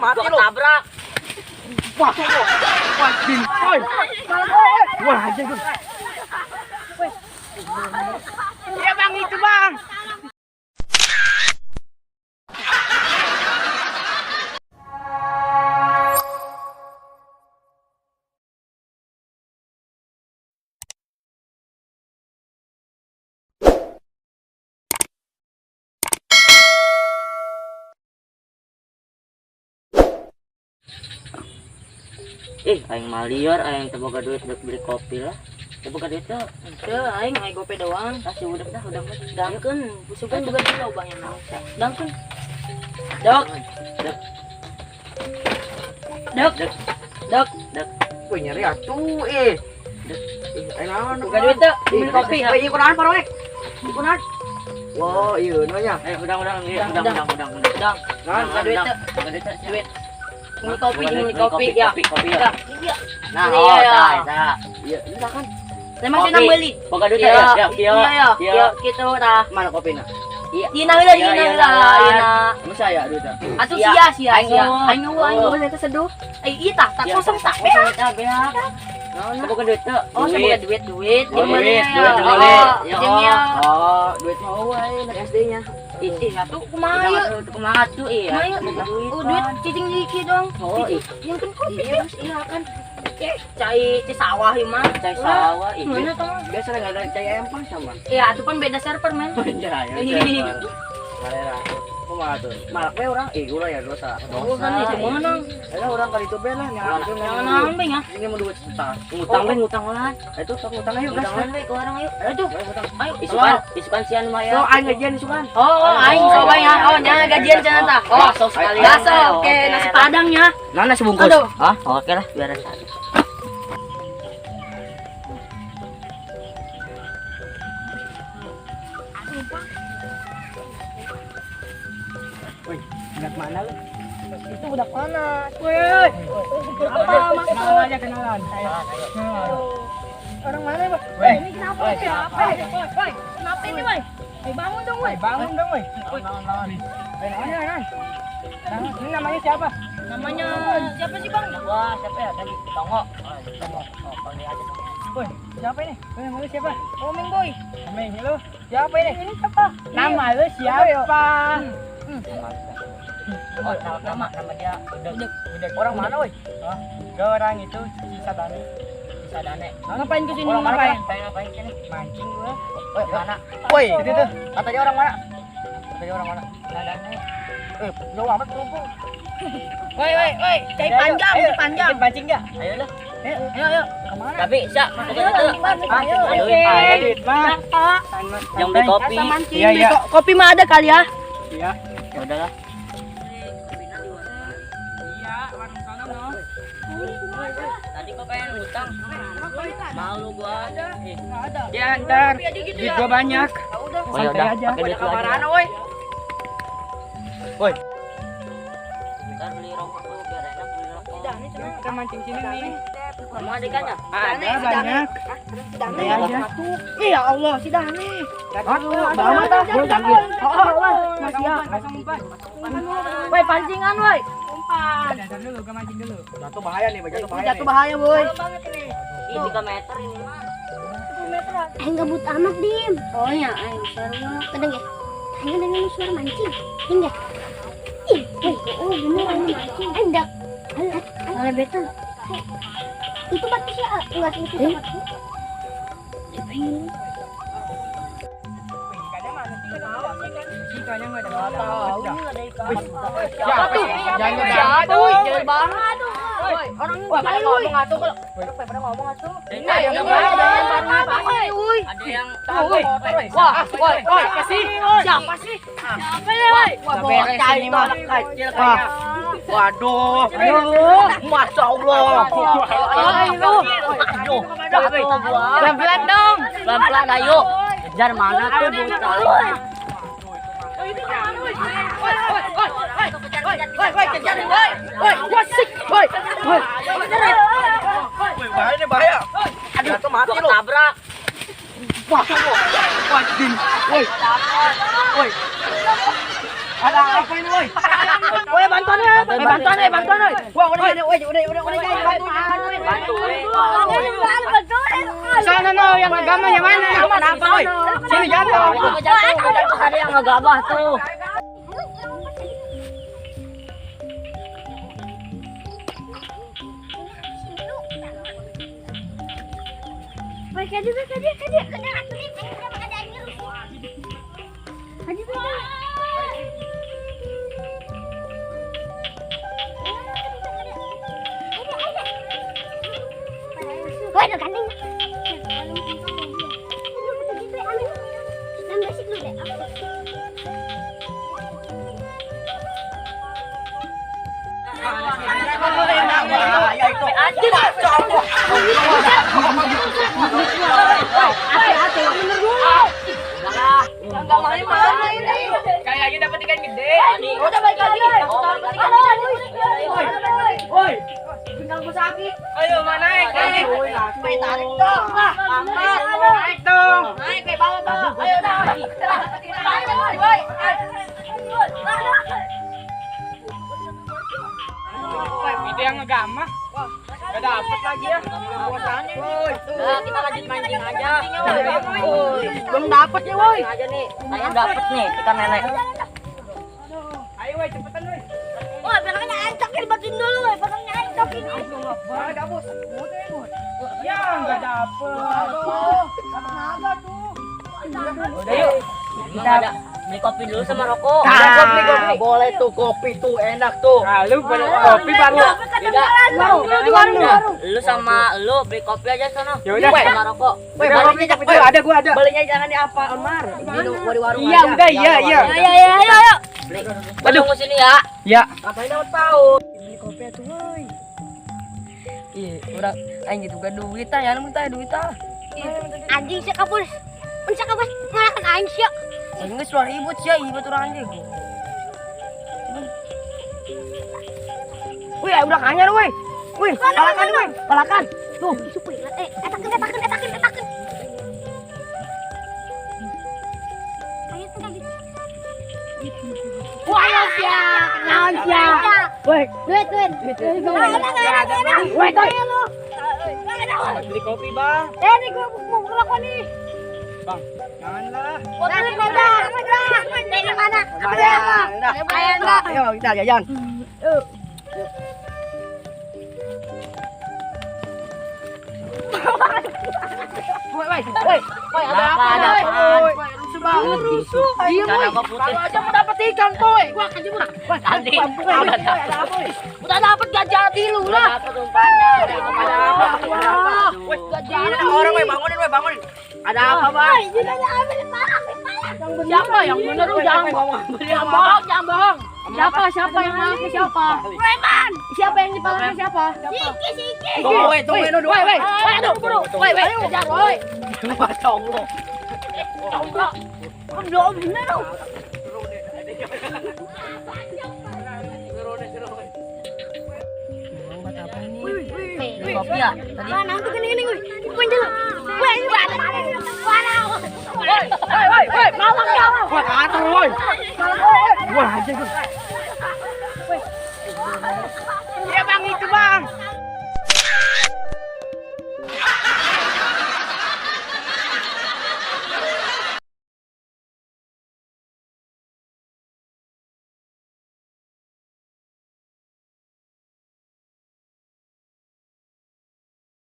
Mati Gua lu. ketabrak. Wah, wah, woi. Wah, aja gua. Iya bang, itu bang. Ih, aing malior, aing teu boga duit buat beli kopi lah. Teu boga duit tuh. Teu, aing aing gope doang. Kasih udah dah, udah mah. Dangkeun, sugan boga duit loba nya naon. Dangkeun. Dok, Dek, dok, dek, dok. dek. Woi, nyeri atuh eh. Ih, aing naon? Boga duit teu, beli Ih, kopi. Woi, ieu kunaon paroek? Ieu kunaon? Wah, ieu nya. Eh, udang, udang, iya, Udang, udang, udang, udang, udang. Dang, Naon? boga duit teu. Boga duit teu, Duit. Beli kopi, Boga beli duit, kopi, ya. Kopi, kopi, ya. Dah, iya. Nah, Iya, oh, ya. tah, tah. Iya, ini kan. Memang Kopi. cenah meuli. Boga duit Iya, teh, ya, iya, iya, ya. iya. Iya, kitu tah. Mana kopina? Iya. Dina heula, Iya, dina iya, heula, iya. dina. Emang saya duitnya. Atuh Iya. sia, sia, Aing sia. eueuh. Aing eueuh, aing eueuh eta seduh. Eh, iya tah, tak Iya, kosong tak kosong, beak. tah, beak. Naon? Teu boga duit teu. Oh, saya boga duit, duit. Oh, Jeung duit, meuli, duit, ya. duit. Oh, Ya, jeung ieu. Oh, duit mah eueuh aing dari SD-nya. Ih, Ih, atuh kumaha Udang ieu? atuh, kumaha tuh, iya. Kumaha ieu? Boga duit, Oh, duit kan. cicing di kieu dong. Oh, ih. Yang kan kopi. Iya, iya kan. Cai cai sawah ieu mah. Cai sawah, ih. Mana tong? Biasa nggak ada cai ayam pas sama. Ya, atuh kan beda server, men. Ya, ya. Malera. Kumaha tuh? Malak we urang, ih ulah ya dosa. Oh, kan itu mana? Ayo urang kali itu be lah, nyawa Naon beng ah? Ini mau duit sebentar. Ngutang we, ngutang lah. Itu sok ngutang ayo, gas. Ngutang we ke orang ayo. Ayo tuh. Ayo ngutang. Ayo. Isukan, isukan sian mah ya. So aing gajian isukan. Oh, oh, aing Oh. coba ya. Oh, jangan gajian jangan tah. Oh, Bakso sekalian. bakso. Oke, nasi padang ya. Nah, nasi bungkus. Aduh. Hah? Oke lah, biar satu. Woi, budak mana lu? Itu budak mana? Woi. Apa maksud? Kenalan aja kenalan. Orang mana, Bang? Woi. Ini kenapa sih? Woi, woi. Kenapa ini, woi? Woi, bangun dong, woi. Bangun dong, woi. Bangun, bangun. Woi, naon, naon. Ini namanya siapa? Namanya siapa sih, Bang? Wah, siapa ya tadi? Tongo. Tongo. Oh, panggil aja Tongo. Woi, siapa ini? Woi, namanya siapa? Omeng, Boy. Ameng, lu. Siapa ini? Ini siapa? Nama lu siapa? Oh, nama nama dia Udeg. Udah orang mana, woi? Hah? Gak orang itu Cisadane. Cisadane. Ngapain ke sini? Orang mana? Ngapain? Pengen ngapain sini? Mancing gua. Woi, mana? Woi, itu tuh. Katanya orang mana? Katanya orang mana? Cisadane. Eh, jauh amat kerupuk. Woi, woi, woi. Cai panjang, cai panjang. Mancing enggak? Ayo lah. Ayo, Ayo, ayo. kemana? Tapi, Sya, masuk ke situ. Ayo, Ayo, Ayo, duit mah. Yang beli kopi. Rasa mancing. Iya, Beli iya. kopi mah ada kali ya. Iya. Ya udahlah. Iya, warung sono no. Tadi gua pengen ngutang. Malu gua. Enggak ada. Ya, ntar. Kopi aja gitu Duit ya. gua banyak. Ya udah. Oh, ya Santai udah, aja. pakai duit lu aja. woi. Woi, Ntar beli rokok dulu biar enak beli rokok. kita mancing sini nih. Kamu ada ikannya? Ada banyak. Si Dane. Santai aja. Ih, ya Allah, si Dane. Aduh, bawa tah. Gua panggil. Oh, oh, masih ya. Pasang umpan. Woi, pancingan, woi. Umpan. Jatuh dulu, gua mancing dulu. Jatuh bahaya nih, jatuh bahaya. Jatuh bahaya, boy. Ih, 3 meter ini mah. Aing gabut amat, Dim. Oh ya, aing suara kadang ya. Aing dengar suara mancing. Hingga. Ih, woi, oh bener aing mancing. Aing dak. Alah, alah betul. Itu batu sih, enggak sih itu batu. Pengen. Ikannya mana sih? Ikannya nggak ada. Tahu ini ada ikan. Siapa tuh? Jangan Siapa, woi? Jangan banget. Woi, orang pada ngomong atuh kalau pada ngomong atuh. Ini Ini yang ada yang baru woi. Ada yang Woi, wah, woi, woi, siapa sih? Siapa sih? Siapa ya, woi? Wah, bocah itu anak kecil kayaknya. Waduh. Aduh. Masya Allah. Ayo, Aduh, jatuh gua. pelan-pelan dong. Pelan-pelan ayo. Kejar mana tuh bocah? Woi, woi, kejar, woi. Woi, wasik, woi. Woi. Woi, bahaya nih, bahaya. Aduh, Jatuh mati gua lu. ketabrak. Wah, wah, woi. Woi. Ada apa ini, woi? Woi, bantuan ya. Bantuan ya, bantuan ya. Wah, udah, udah, udah, udah, bantuin, bantuin. Sana no, yang agamanya mana? Kenapa, woi? Sini jatuh. Jatuh, ada yang ngegabah tuh. Woi, kadi, kadi, kadi, kadi, kadi, woi, ada gandeng. Kayaknya dapat ikan gede. Udah balik lagi. Woi, Ayo, mana naik? Naik. Woi, tarik dong. Naik dong. Naik, woi, bawa, bawa. Ayo, dah. Woi. Itu yang ngegamah. Gak dapet lagi ya. woi. Nah, kita lanjut mancing aja. Belum dapet ya, woi. Aja nih, saya dapet nih ikan nenek. Ayo, woi, cepetan, woi. Woi, barangnya ancokin batin dulu, woi. Barangnya ancokin. Ya, nggak dapet. Udah yuk. Kita beli kopi dulu sama rokok. Nah, boleh tuh kopi tuh enak tuh. Nah, lu beli kopi baru. Udah. Lu sama lu beli kopi aja sana. Ya udah. Sama rokok. Woi, Udah, balinya kopi tuh ada, gua ada. Belinya jangan di apa, Omar. Di warung Iya, aja. udah, iya, iya. Ayo, ayo, ayo, ayo. Beli. Aduh, tunggu sini ya. Ya. Ngapain dapat tahu? Beli kopi atuh, woi. Ih, urang aing gitu gak duit ah, ya mun tah duit ah. Anjing sih kabur. Unsa kabur ngalakan aing sih. Aing geus ribut sia, ribut urang anjing. Wih, urang anyar woi. Wih, palakan woi, palakan. Tuh, Eh, etakeun, etakeun, etakeun, etakeun. Ayo tengah gitu. wah sia, naon sia. Woi, Duit, duit. Woi, toy. Beli kopi, Bang. Eh, ini gua mau kelakuan nih. Bang, janganlah. Mana? Lumayan. Ayo kita jajan. Woi, woi, woi. Woi, ada apa? Ada apaan? Woi, rusuh banget, rusuh. Iya, Ikan woi. apa putih? Kalau aja mau dapat ikan, woi. Gua akan jemur. Woi, Tadi. ada apa, woi? Udah dapat gak jadi lu lah. Dapat umpannya. Ada apa? Ada apa? Woi, gak jadi. Ada orang, woi, bangunin, woi, bangunin. Ada apa, Bang? Siapa yang bener lu jangan bohong. Jangan bohong, jangan bohong. Siapa siapa yang malak siapa? Preman. Siapa yang dipalaknya siapa? Siki, siki. Tunggu, woi, tunggu, woi, Woi, woi, woi, aduh, buru. Woi, woi, kejar, woi. Wah, conglo. Congklok. Belum bener lu. Beli kopi ya? Tadi. Wah, nanti gini gini gue. Gue dulu. Woi, woi, Woi, woi, woi, malak ya. Wah, kater, woi. Wah, aja gua.